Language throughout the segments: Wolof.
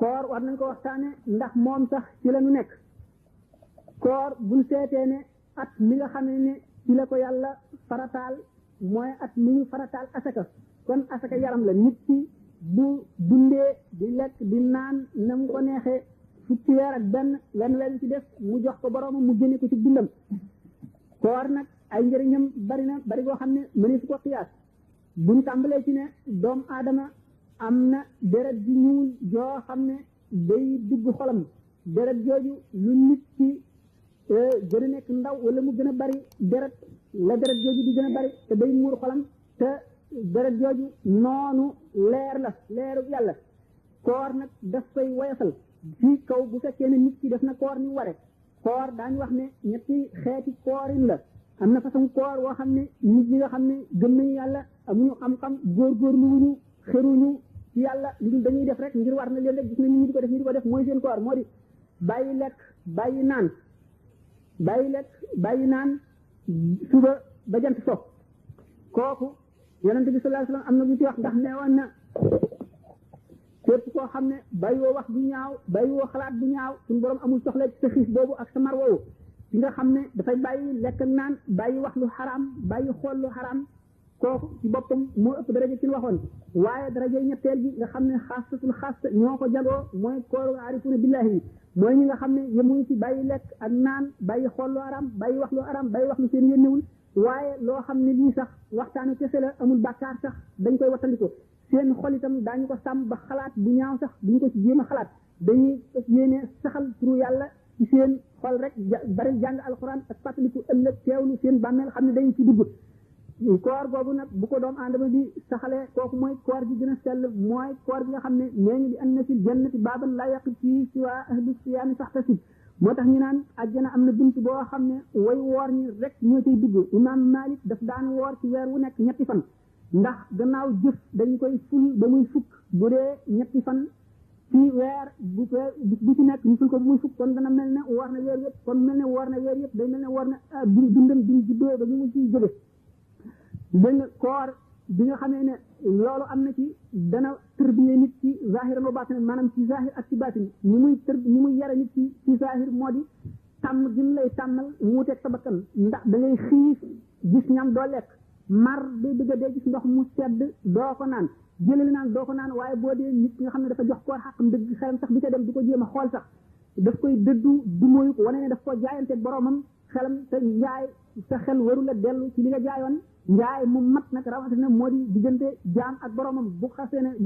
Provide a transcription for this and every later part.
koor war nañ ko waxtaane ndax moom sax ci la ñu nekk koor buñ seetee ne at mi nga xam ne ci la ko yàlla farataal mooy at mi ñu farataal asaka kon asaka yaram la nit ki bu dundee di lekk di naan na mu ko neexee fukki weer ak benn leen ci def mu jox ko boroomam mu génne ko ci dundam koor nag ay njëriñam bari boo xam ne mënees su ko xiyaas buñ tàmbalee ci ne doomu aadama am na deret ji ñuul joo xam ne day dugg xolam deret jooju lu nit ki gën a nekk ndaw wala mu gën a bari deret la deret jooju di gën a bari te day muur xolam te deret jooju noonu leer la leeru yàlla koor nag daf koy woyofal fii kaw bu fekkee ne nit ki def na koor ni ware koor daañu wax ne ñetti xeeti koorin la am na façon koor woo xam ne nit ñi nga xam ne gëm nañu yàlla amuñu xam-xam góorgóorlu wuñu xeruñu ci yàlla lu dul dañuy def rek ngir war na leen rek gis na nit ñi di ko def ñu di ko def mooy seen koor moo di bàyyi lekk bàyyi naan suba ba jant so kooku yonente bi sallallahu alayhi wasallam am na lu ci wax ndax nee woon na képp koo xam ne bàyyi woo wax bu ñaaw bàyyi woo xalaat bu ñaaw suñu borom amul soxla ci sa xiif boobu ak sa mar woowu ci nga xam ne dafay bàyyi lekk ak naan bàyyi wax lu xaraam bàyyi xool lu xaraam kooku ci boppam moo ëpp daraja ci ñu waxoon waaye daraja ñetteel gi nga xam ne xaasatul xaasa ñoo ko jagoo mooy kooru arifuna billahi yi mooy ñi nga xam ne yemuñu ci bàyyi lekk ak naan bàyyi xool lu xaraam bàyyi wax lu xaraam bàyyi wax lu seen yénnewul waaye loo xam ne lii sax waxtaanu kese la amul bàkkaar sax dañ koy wattandiko seen xol itam daañu ko sàmm ba xalaat bu ñaaw sax duñu ko ci jéem a xalaat dañuy yéene saxal turu yàlla ci seen xol rek bari jàng alxuraan ak fàttaliku ëllëg teewlu seen bàmmeel xam ne dañu ci dugg koor boobu nag bu ko doom aadama bi saxalee kooku mooy koor gi gën a sell mooy koor bi nga xam ne nee ñu di anna fil jannati baaban laa yaqif fii siwa ahlu siyaami faxtasib moo tax ñu naan àjjana am na bunt boo xam ne way woor ñi rek ñoo ciy dugg imam Malik daf daan woor ci weer wu nekk ñetti fan ndax gannaaw jëf dañ koy ful ba muy fukk bu dee ñetti fan ci weer bu ci nekk ñu ful ko ba muy fukk kon dana mel ne woor na weer yëpp kon mel ne woor na weer yëpp day mel ne woor na dundam bi ñu juddoo ba ñu mu ciy jóge dégg nga koor bi nga xamee ne loolu am na ci dana tërbiye nit ci zahiran wa batin maanaam ci zahir ak ci batin ni muy yare nit ci zahir moo di tàmm gi mu lay tàmmal wuuteeg sa bakkan ndax da ngay xiif gis ñam doo lekk mar day bëgg a dee gis ndox mu sedd doo ko naan jëlali naan doo ko naan waaye boo dee nit nga xam ne dafa jox koor xàqam dëgg xelam sax bi ca dem di ko jéem a xool sax daf koy dëddu du mooyu ko wane ne daf ko jaayanteeg boromam xelam te njaay sa xel waru la dellu ci li nga jaayoon njaay mu mat nag rawatina moo di diggante jaam ak boromam bu ko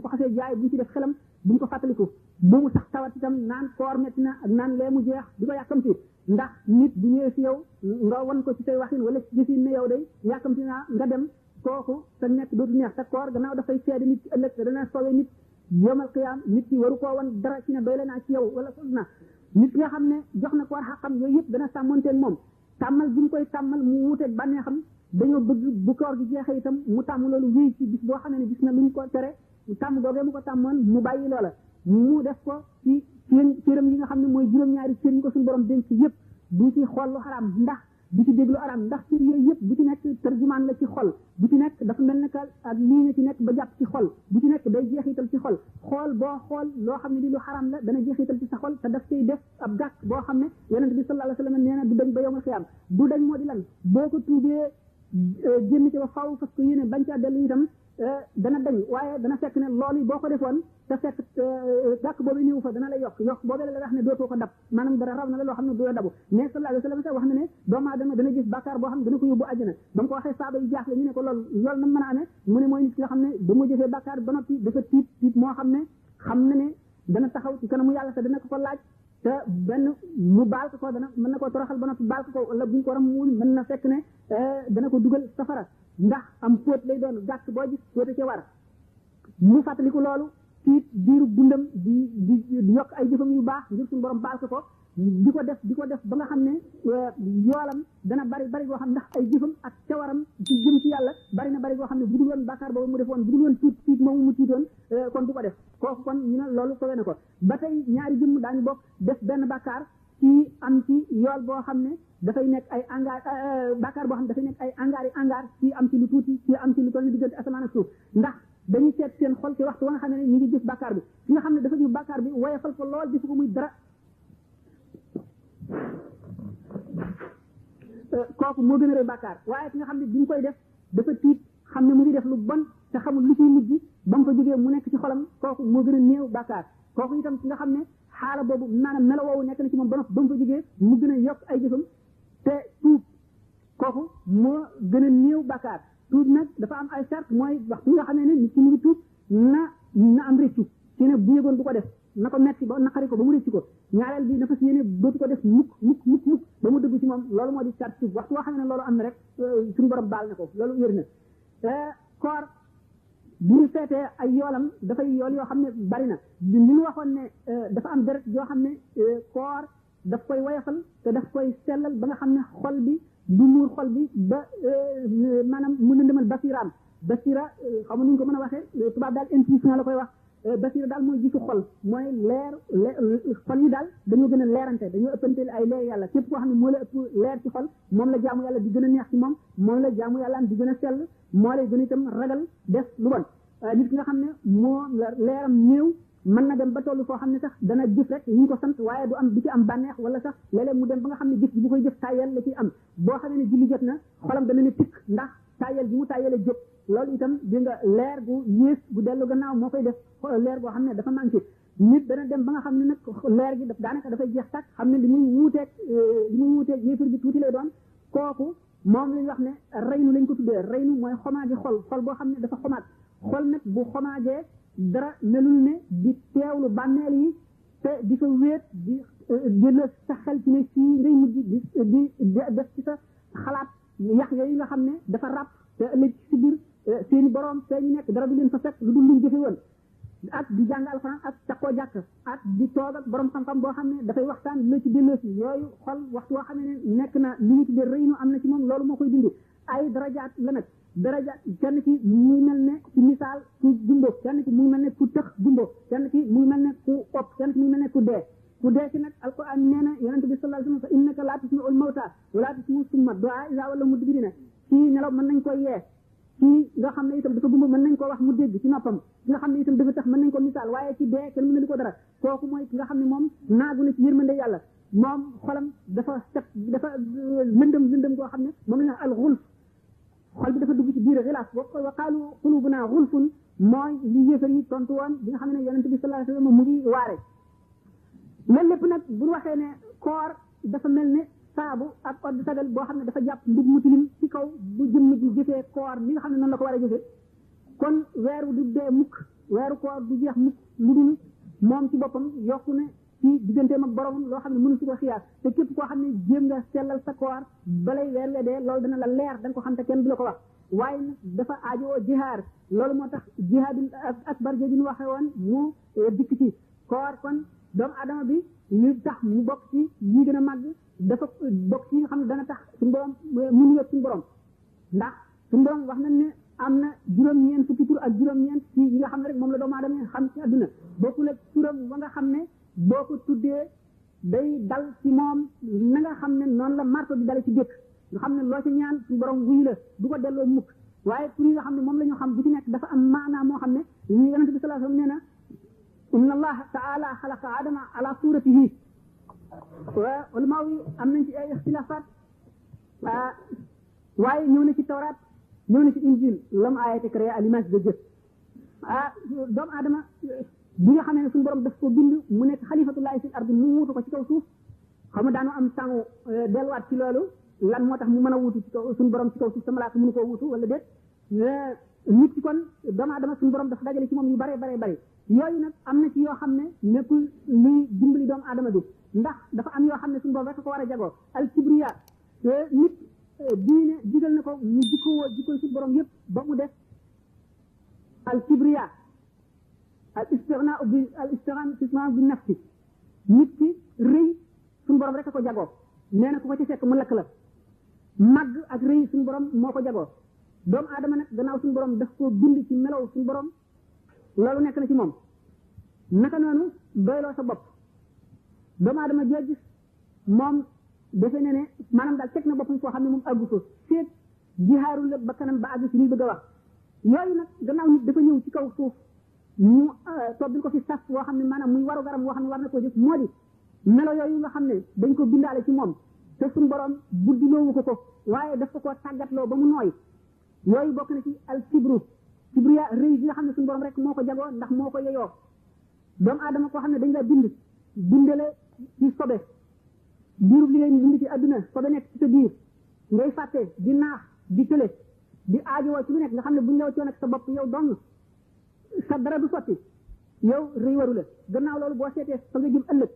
xasee jaay bu ñu ci def xelam bu ñu ko fàttaliku bu mu sax tawat itam naan koor metti na ak naan lee mu jeex di ko yàkkamti ndax nit bu ñëwee si yow nga wan ko ci say waxin wala ci gisin ne yow day yàkkamti naa nga dem kooku sa nekk dootu neex te koor gannaaw dafay seede nit ci ëllëg te dana soowee nit yomal qiyaam nit ki waru koo wan dara ci ne doy la naa ci yow wala na nit ki nga xam ne jox na koor xaqam yooyu yëpp dana sàmmonteeg moom tàmmal bi mu koy tàmmal mu wuuteeg bànnee xam dañoo bëgg bu koor gi jeexee itam mu tàmm loolu wéy ci bis boo xam ne gis na luñ ko tere tàmm googee mu ko tàmmoon mu bàyyi loola mu def ko ci cëram yi nga xam ne mooy juróom-ñaari cër yi ko suñu borom dénk yëpp du ci xool lu xaraam ndax du ci déglu araam ndax cër yooyu yëpp bu ci nekk tarjumaan la ci xol bu ci nekk dafa mel ne que ak lii na ci nekk ba jàpp ci xol bu ci nekk day jeexital ci xol xool boo xool loo xam ne li lu xaraam la dana jeexital ci sa xol te daf koy def ab gàkk boo xam ne yonent bi sallallahu alayhi wa sallam nee na du dañ ba yowmal xiyaam du dañ moo di lan boo ko tuubee génn ci ba faw parce que yéene bañ caa dellu itam dana dañ waaye dana fekk ne loolu boo ko defoon te fekk gàkk boobu ñëw fa dana la yokk boobu la wax ne dootoo ko dab maanaam dara raw na la loo xam ne du la dabu mais sallallahu alayhi wa sallam sax wax na ne doomu aadama dana gis bàkkaar boo xam ne dana ko yóbbu àjjana ba mu ko waxee saaba yi jaaxle ñu ne ko loolu na mën a amee mu ne mooy nit ki nga xam ne ba mu jëfee bàkkaar ba noppi dafa tiit moo xam na ne dana taxaw ci kanamu yàlla te dana ko laaj te benn mu baal ko dana mën na koo toroxal ba noppi baal ko wala buñ ko ram muul mën na fekk ne dana ko dugal safara ndax am póot lay doon gàtt boo gis póote ci war mu fàttaliku loolu tiit diiru dundam di yokk ay jëfam yu baax ngir suñu borom baal ko di ko def ba nga xam ne yoolam dana bari boo xam ndax ay jëfam ak cawaram ci jëm ci yàlla bari na bari boo xam ne bu dul woon bàkkaar boobu mu defoon bu dul woon tiit moomu mu tiitoon kon du ko def kooku kon ñu ne loolu sowe na ko ba tey ñaari jëmm daañu bokk def benn bàkkaar ci am ci yool boo xam ne dafay nekk ay angaar bàkkaar boo xam ne dafay nekk ay angaar ci am ci lu tuuti ci am ci lu toll ni diggante asamaan ak suuf ndax dañuy seet seen xol ci waxtu wa nga xam ne ñu ngi jëf bàkkaar bi ki nga xam ne dafa jëf bàkkaar bi woyefal ko lool defu ko muy dara kooku moo gën a rëy bàkkaar waaye ki nga xam ne bi ñu koy def dafa tiit xam ne mu ngi def lu bon te xamul lu ciy mujj ba mu fa jógee mu nekk ci xolam kooku moo gën a néew bàkkaar kooku itam ki nga xam ne xaala boobu maanaam melo woowu nekk na ci moom ba mu fa jógee mu gën a yokk ay jëfam te tuub kooku moo gën a néew bàkkaar tuub nag dafa am ay sart mooy waxtu nga xam ne nit ki mu ngi tuub na am rëccu ci ne bu yëgoon du ko def na ko metti ba naqari ko ba mu rëccu ko ñaareel bi dafa si yéene dootu ko def mukk ba mu dëgg ci moom loolu moo di sart tuub waxtu boo xam ne loolu am na rek suñu borom baal na ko loolu wér na koor bi ñu seetee ay yoolam dafay yool yoo xam ne bari na li ñu waxoon ne dafa am deret yoo xam ne koor daf koy woyofal te daf koy sellal ba nga xam ne xol bi du muur xol bi ba maanaam mën na demal basiraam basira xam nu ñu ko mën a waxee tubaab daal intuition la koy wax basira daal mooy gisu xol mooy leer xol yi daal dañoo gën a leerante dañoo ëppante ay leer yàlla képp koo xam ne moo la ëpp leer ci xol moom la jaamu yàlla di gën a neex ci moom la jaamu yàlla am di gën a sell moo lay gën a itam ragal def lu bon nit ki nga xam ne moo leeram néew mën na dem ba toll foo xam ne sax dana jëf rek ñu ko sant waaye du ci am bànneex wala sax léeg-léeg mu dem ba nga xam ne jëf bu koy jëf tàyyel la ciy am boo xam ne julli jot na xolam dana ne tikk ndax tàyyel bi mu tàyyele jóg loolu itam di nga leer gu yées gu dellu gannaaw moo koy def leer goo xam ne dafa manqué nit dana dem ba nga xam ne nag leer gi daanaka dafay jeex tàkk xam ne li muy wuuteeg yéefar bi tuuti lay doon kooku moom lañ wax ne reynu lañ ko tuddee reynu mooy xomaagi xol boo xam ne dafa xomaag xol nag bu xomaagee dara melul ne di teewlu bànneel yi te di fa wéet di la sa xel ci ne fii ngay mujj di def ci sa xalaat yax yooyu nga xam ne dafa ràpp te ëllëg ci biir seeni borom fee ñu nekk dara du leen fa fekk lu dul luñ jëfe woon ak di jàng alxuraan ak takkoo jàkk ak di toog ak borom xam-xam boo xam ne dafay waxtaan la ci delloosi yooyu xol waxtu woo xam ne nekk na li ñu tuddee rëynu am na ci moom loolu moo koy dindi ay darajaat la nag darajaat kenn ki muy mel ne ci misaal ku gumbo kenn ki muy mel ne ku tëx gumbo kenn ki muy mel ne ku opp kenn ki muy mel ne ku dee ci nag alquran nee na yonente bi sallallahu alayhi wa sallam fa innaka laa tusmi'ul mawta wala tusmi'u summa du'a iza walla mudbirina kii nelaw mën nañ ko yee kii nga xam ne itam dafa gumba mën nañ ko wax mu dégg ci noppam ki nga xam ne itam dafa tax mën nañ ko misaal waaye ci dee kenn mën na di ko dara kooku mooy ki nga xam ne moom naagu na ci yërmande yàlla moom xolam dafa set dafa lëndëm koo xam ne moom la al xulf xol bi dafa dugg ci biir xilaas wa qaalu qulubuna xulfun mooy li yéefar yi tontu woon bi nga xam ne yonente bi sallallahu alayhi wa sallam mu ngi waare loolu lépp nag bu ñu waxee ne koor dafa mel ne saabu ak odd sagal boo xam ne dafa jàpp mbub mu tilim ci kaw bu jëmm ji jëfee koor ni nga xam ne noonu la ko war a jëfee kon weeru du dee mukk weeru koor du jeex mukk lu dul moom ci boppam yokku ne ci digganteem ak boromam loo xam ne mënu su ko xiyaas te képp koo xam ne jéem nga sellal sa koor balay weer we dee loolu dana la leer da nga ko xam te kenn du la ko wax waaye nag dafa aajowoo jihaar loolu moo tax jihaadul akbar jooju ñu waxee woon mu dikk ci koor kon doomu adama bi ñu tax mu bokk ci ñi gën a màgg dafa bokk ci nga xam ne dana tax suñu borom mun yëg suñu borom ndax suñu borom wax nañ ne am na juróom-ñeent fukki tur ak juróom-ñeent ci yi nga xam ne rek moom la doomu adama xam ci àdduna bokkul ak turam ba nga xam ne boo ko tuddee day dal ci moom na nga xam ne noonu la marto di dale ci dëkk nga xam ne loo ci ñaan suñu borom wuyu la du ko delloo mukk waaye tur yi nga xam ne moom la ñu xam bu ci nekk dafa am maanaa moo xam ne ñu yonente bi sallallahu alayhi wa sallam nee na inna allaha taala xalaqa adama ala suratihi ulama yi am nañ ci ay ixtilafat waaye ñëw na ci tawraat ñëw na ci injil lam ayate créé à l'image de Dieu doomu adama bi nga xam ne suñu borom daf ko bind mu nekk xalifatullahi fil ardi mu wuutu ko ci kaw suuf xam nga daanu am sangu delluwaat ci loolu lan moo tax mu mën a wuutu ci kaw suñu borom ci kaw suuf sa malaaka mënu koo wuutu wala déet nit ki kon doomu adama suñu borom dafa dajale ci moom yu bare yooyu nag am na ci yoo xam ne nekkul luy dimbali doomu adama bi ndax dafa am yoo xam ne suñu borom rek ko war a jagoo al kibriya nit diine digal na ko mu jikko suñu borom yëpp ba mu def al kibriya al istighnaa bi nafsi nit ki rëy suñu borom rek ko jagoo nee na ku ko ci fekk mu lakk la màgg ak rëy suñu borom moo ko jagoo doomu aadama nag gannaaw suñu borom daf ko bind ci melaw suñu borom loolu nekk na ci moom naka noonu doyloo sa bopp doomu aadama joo gis moom defe ne ne maanaam daal teg na boppam foo xam ne moom àggu ko seet jihaarul la ba kanam ba àgg ci li bëgg a wax yooyu nag gannaaw nit dafa ñëw ci kaw suuf ñu tobbil ko fi sas woo xam ne maanaam muy waru garam woo xam ne war na koo jëf moo di melo yooyu nga xam ne dañ ko bindaale ci moom te suñu borom buddiloowu ko waaye daf ko koo tàggatloo ba mu nooy yooyu bokk na ci al kibru kibriya rëy bi nga xam ne suñu borom rek moo ko jagoo ndax moo ko yeyoo doomu aadama koo xam ne dañ la bindale ci sobe biirub li ngay bind ci adduna sobe nekk ci sa biir ngay fàtte di naax di tële di aajowoo ci lu nekk nga xam ne buñ la waccoon ak sa bopp yow dong sa dara du sotti yow rëy waru la gannaaw loolu boo seetee fa nga jëm ëllëg